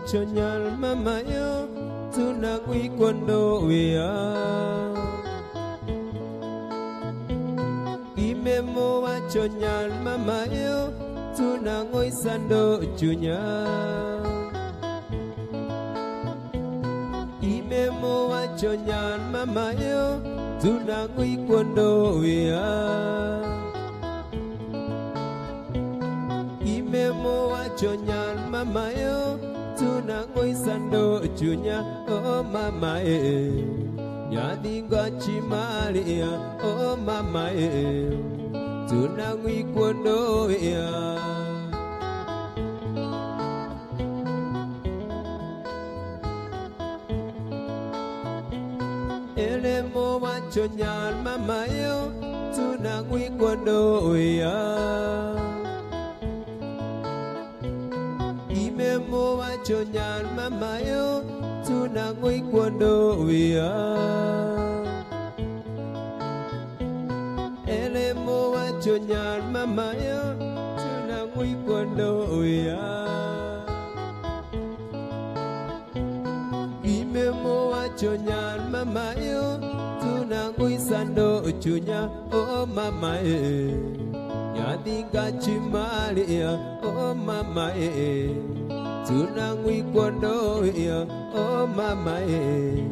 Wacho nyal mama yo tunang'wikuondo wiya. Gimemo wacho nyal mama yo tunang'o isando chunya. Gimemo wacho nyal mama yo tunang'o ikuondo wiya. Gimemo wacho nyal mama yo tunang'o isando chunya. Oh mama eh, nyadhingo chimalia. Oh mama eh, tunang'o ikuondo wiya. Elemo wacho nyal mama yo tunang'o ikuondo wiya. Gimemo wacho nyal mama yo tunang'o ikuondo wiya. Elemo wacho nyal mama yo tunang'o ikuondo wiya. Gimemo wacho nyal mama yo tunang'o isando chunya. Oh mama eh, nyadhinga chimalia. Oh mama eh, tunang'o ikuondo wiya. Oh mama eh,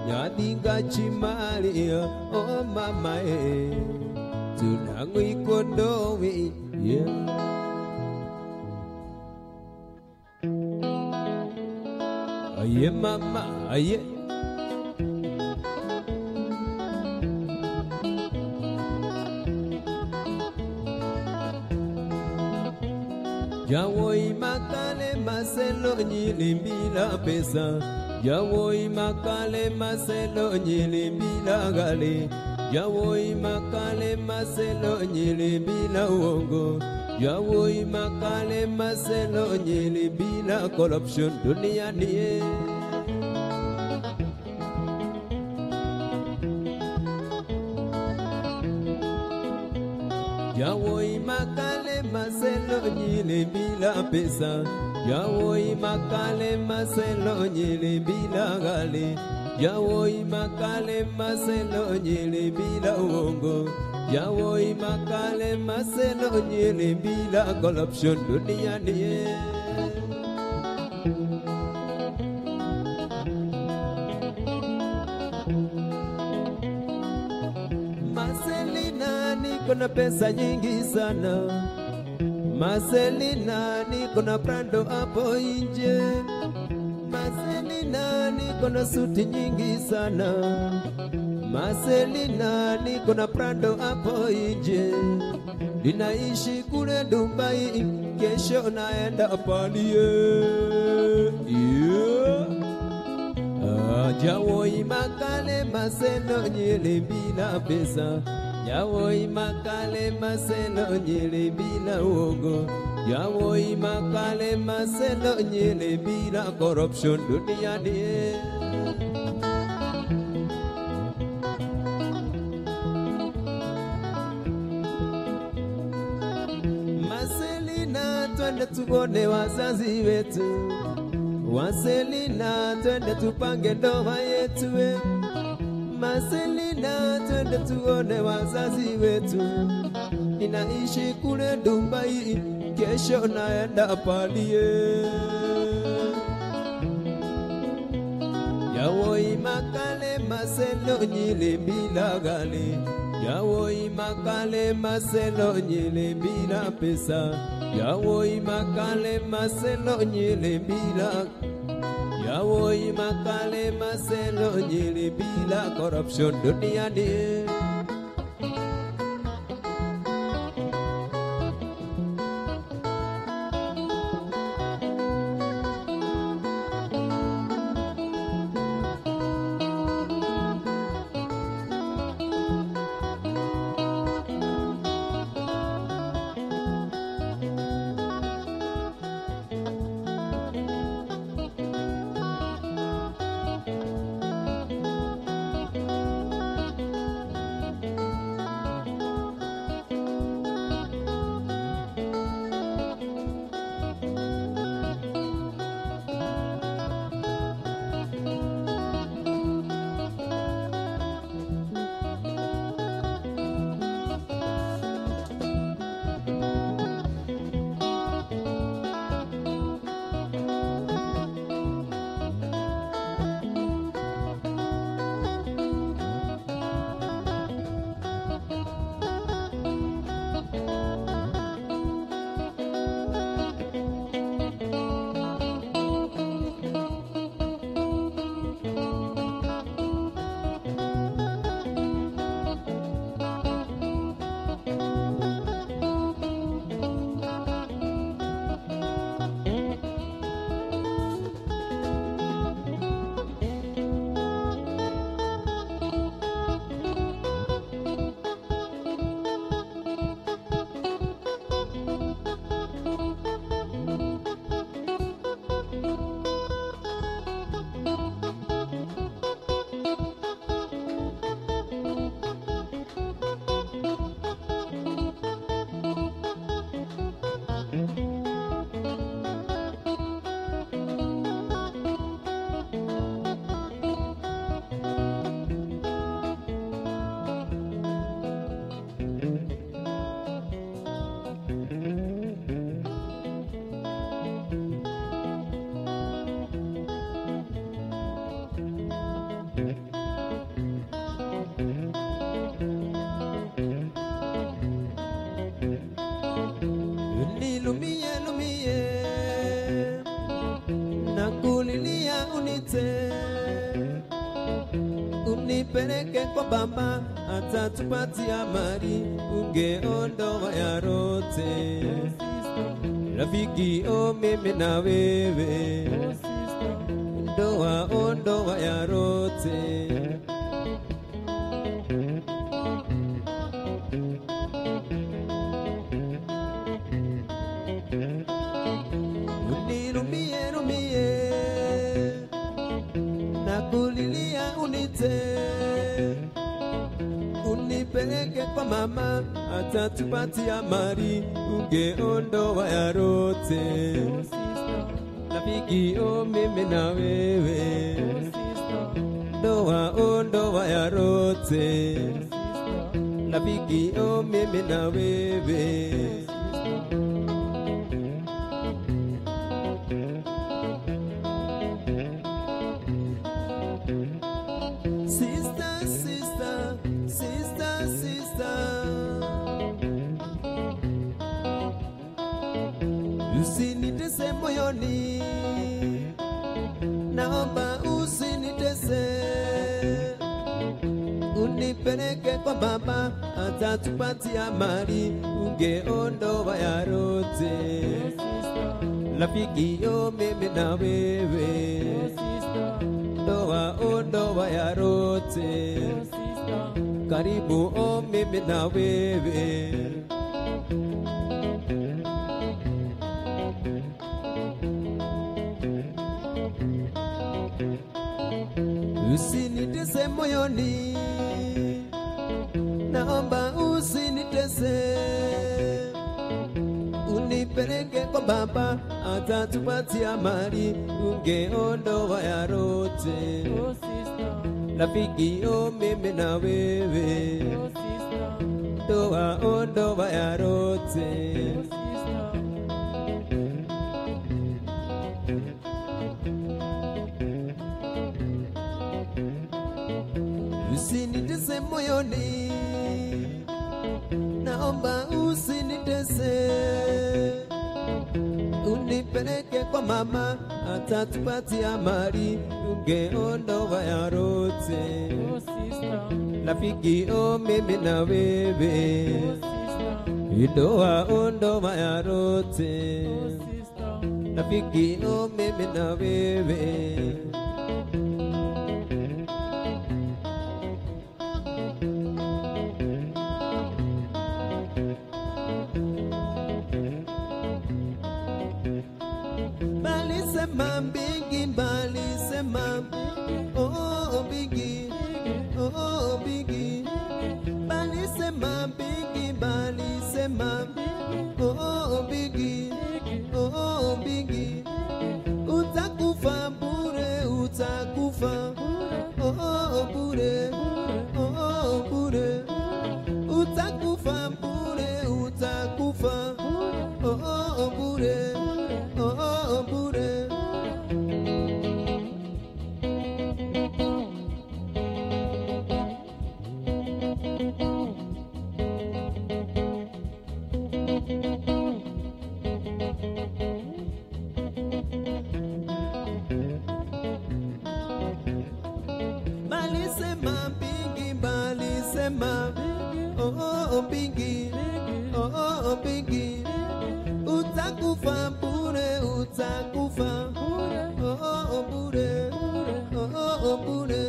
nyadhinga chimalia. Oh mama eh, tunang'o ikuondo wiya. Aye mama aye. Jawoi makale maselo nyili bila pesa. Jawoi makale maselo nyili bila gali. Jawoi makale maselo nyili bila uongo. Jawoi makale maselo nyili bila corruption duniani. Jawoi makale maselo nyili bila pesa. Jawoi makale maselo nyili bila gali. Jawoi makale maselo nyili bila uongo. Jawoi makale maselo nyili bila corruption duniani. Marcelina niko na pesa nyingi sana. Marcelina niko na prando hapo nje. Marcelina niko na suti nyingi sana. Marcelina niko na prando hapo nje. Ninaishi kule Dubai, kesho naenda Palie. Yeah. Jawoi makale maselo nyili bila pesa. Jawoi makale maselo nyili bila uongo. Jawoi makale maselo nyili bila corruption duniani. Marcelina twende tuone wazazi wetu. Marcelina twende tupange ndoa yetu. Marcelina twende tuone wazazi wetu. Ninaishi kule Dubai, kesho naenda Palie. Jawoi makale maselo nyili bila gali. Jawoi makale maselo nyili bila pesa. Jawoi makale maselo nyili bila. Jawoi makale maselo nyili bila corruption duniani. Unipeleke kwa baba atatupatia mali, ungeondoa ya rote. Rafiki o mimi na wewe, ndoa ondoa ya rote. Unirumie rumie, nakulilia unite, unipeleke kwa mama atatupatia mali, ungeondoa ya rote. Rafiki o mimi na wewe, ndoa ondoa ya rote. Rafiki o mimi na wewe. Sister, sister, sister, sister, usinitese moyoni, naomba usinitese. Unipeleke kwa baba atatupatia mali, ungeondoa ya rote. Rafiki o mimi na wewe, ndoa ondoa ya rote. Karibu o mimi na wewe. Usinitese moyoni, naomba usinitese. Unipeleke kwa baba atatupatia mali, ungeondoa ya rote. Rafiki o mimi na wewe, ndoa ondoa ya rote. Usinitese moyoni, naomba usinitese. Unipeleke kwa mama atatupatia mali, ungeondoa ya rote. Rafiki o mimi na wewe, ndoa ondoa ya rote. Rafiki o mimi na wewe. Sema mbingi mbali, sema oh mbingi, oh mbingi. Bali sema mbingi mbali, sema oh mbingi, oh mbingi. Utakufa bure, utakufa oh bure, oh bure. Utakufa bure, utakufa oh bure, oh bure. Sema mbingi mbali, sema oh mbingi, oh mbingi. Utakufa bure, utakufa oh bure, oh bure.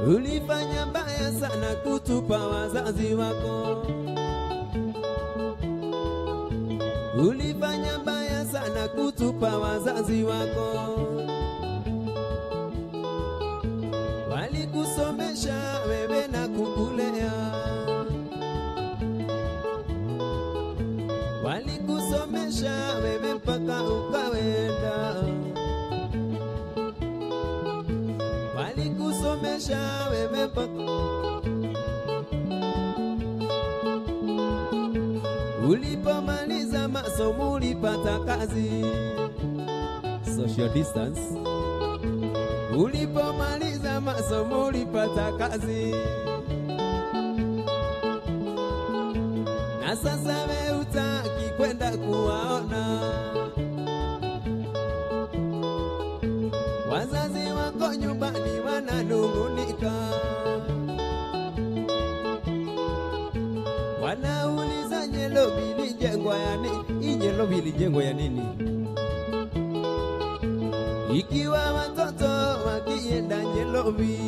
Ulifanya mbaya sana kutupa wazazi wako. Ulifanya mbaya sana kutupa wazazi wako. Walikusomesha wewe na kukulea. Walikusomesha wewe mpaka ukawenda. Walikusomesha wewe mpaka ulipomaliza masomo ulipata kazi. Social distance. Ulipomaliza masomo ulipata kazi. Na sasa wewe hutaki kwenda kuwaona wazazi wako nyumbani wananung'unika, wanauliza Nyelobi ilijengwa ya nini? Nyelobi ilijengwa ya nini? Ikiwa watoto wakienda Nyelobi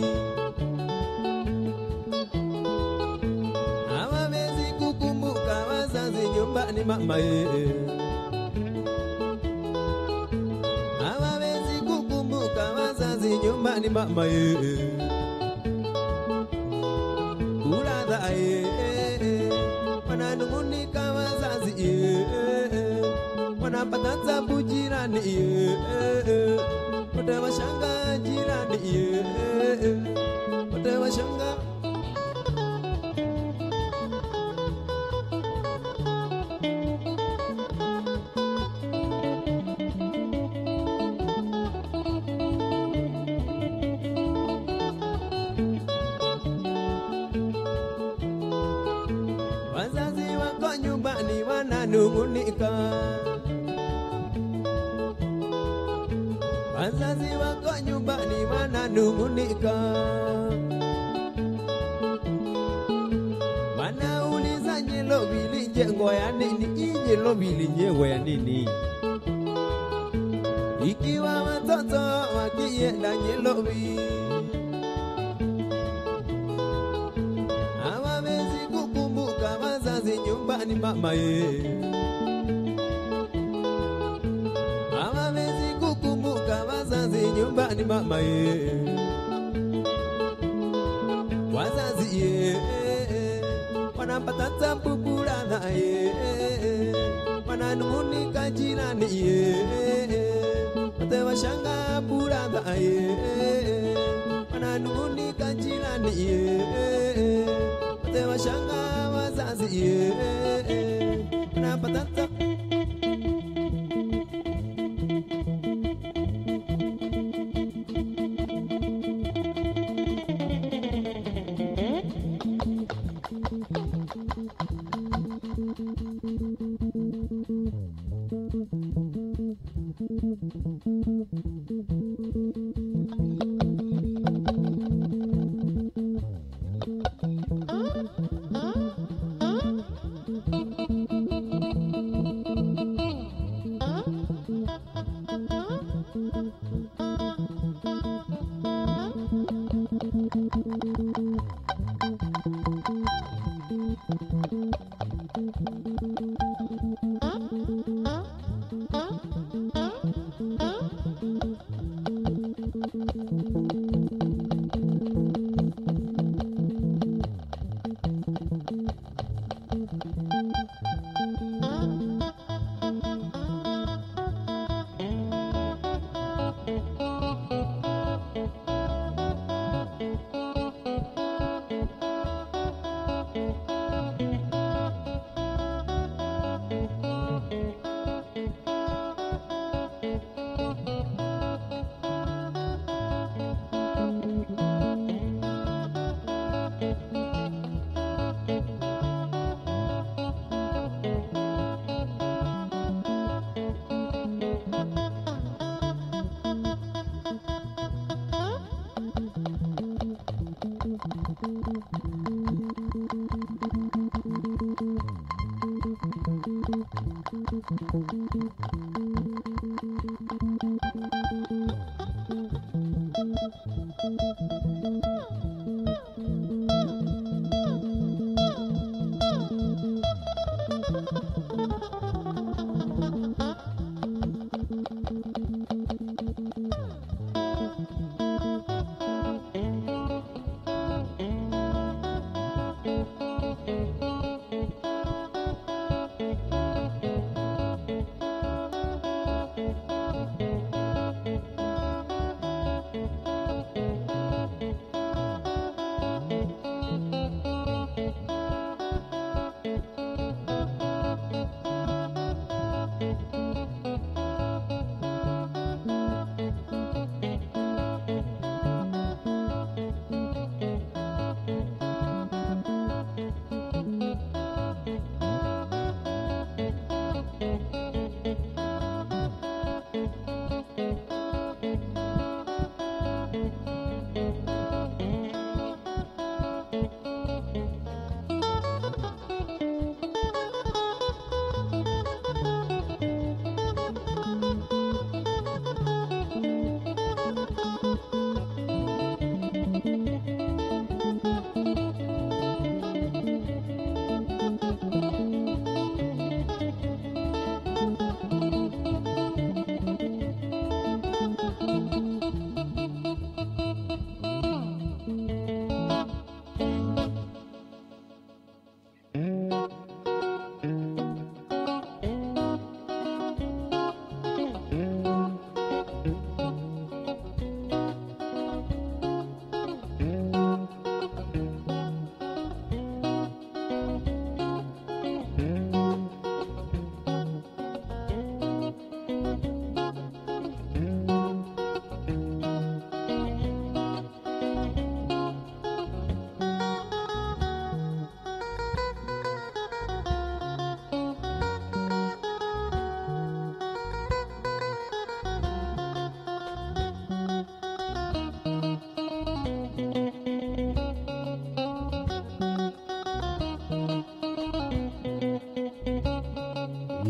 hawawezi kukumbuka wazazi nyumbani mama ye. Hawawezi kukumbuka wazazi nyumbani mama ye. Brother ye, wananung'unika wazazi ye, wanapata tabu jirani ye, wote washanga jirani ye, wote washanga. Wazazi wako nyumbani wananung'unika, wazazi wako nyumbani wananung'unika, wanauliza Nyelobi ilijengwa ya nini? Nyelobi ilijengwa ya nini? Ikiwa watoto wakienda Nyelobi hawawezi kukumbuka wazazi nyumbani mama ye. Hawawezi kukumbuka wazazi nyumbani mama ye. Wazazi ye wanapata tabu brother ye, wananung'unika jirani ye, wote washanga brother ye, wananung'unika jirani ye, wote washanga wazazi ye, wanapata tabu.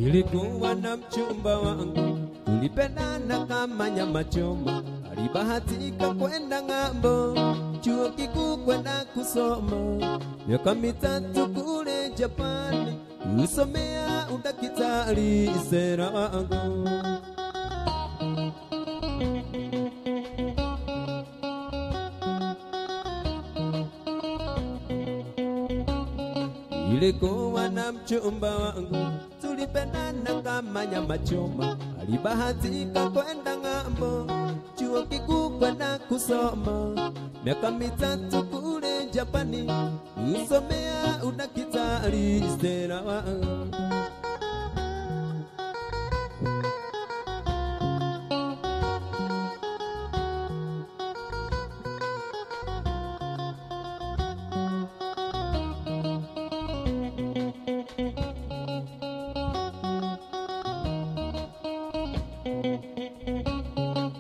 Nilikuwa na mchumba wangu, tulipendana kama nyama choma. Alibahatika kwenda ng'ambo, chuo kikuu kwenda kusoma. Miaka 3 kule Japani, kusomea udaktari. Sera wangu nilikuwa na mchumba wangu, tulipendana kama nyama choma. Alibahatika kwenda ng'ambo, chuo kikuu kwenda kusoma. Miaka 3 kule Japani, kusomea udaktari. Sera wangu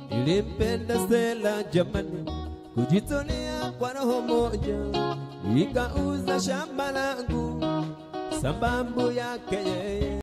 nilimpenda Stella jamani, kujitolea kwa roho moja, nikauza shamba langu sambambu yake yeye.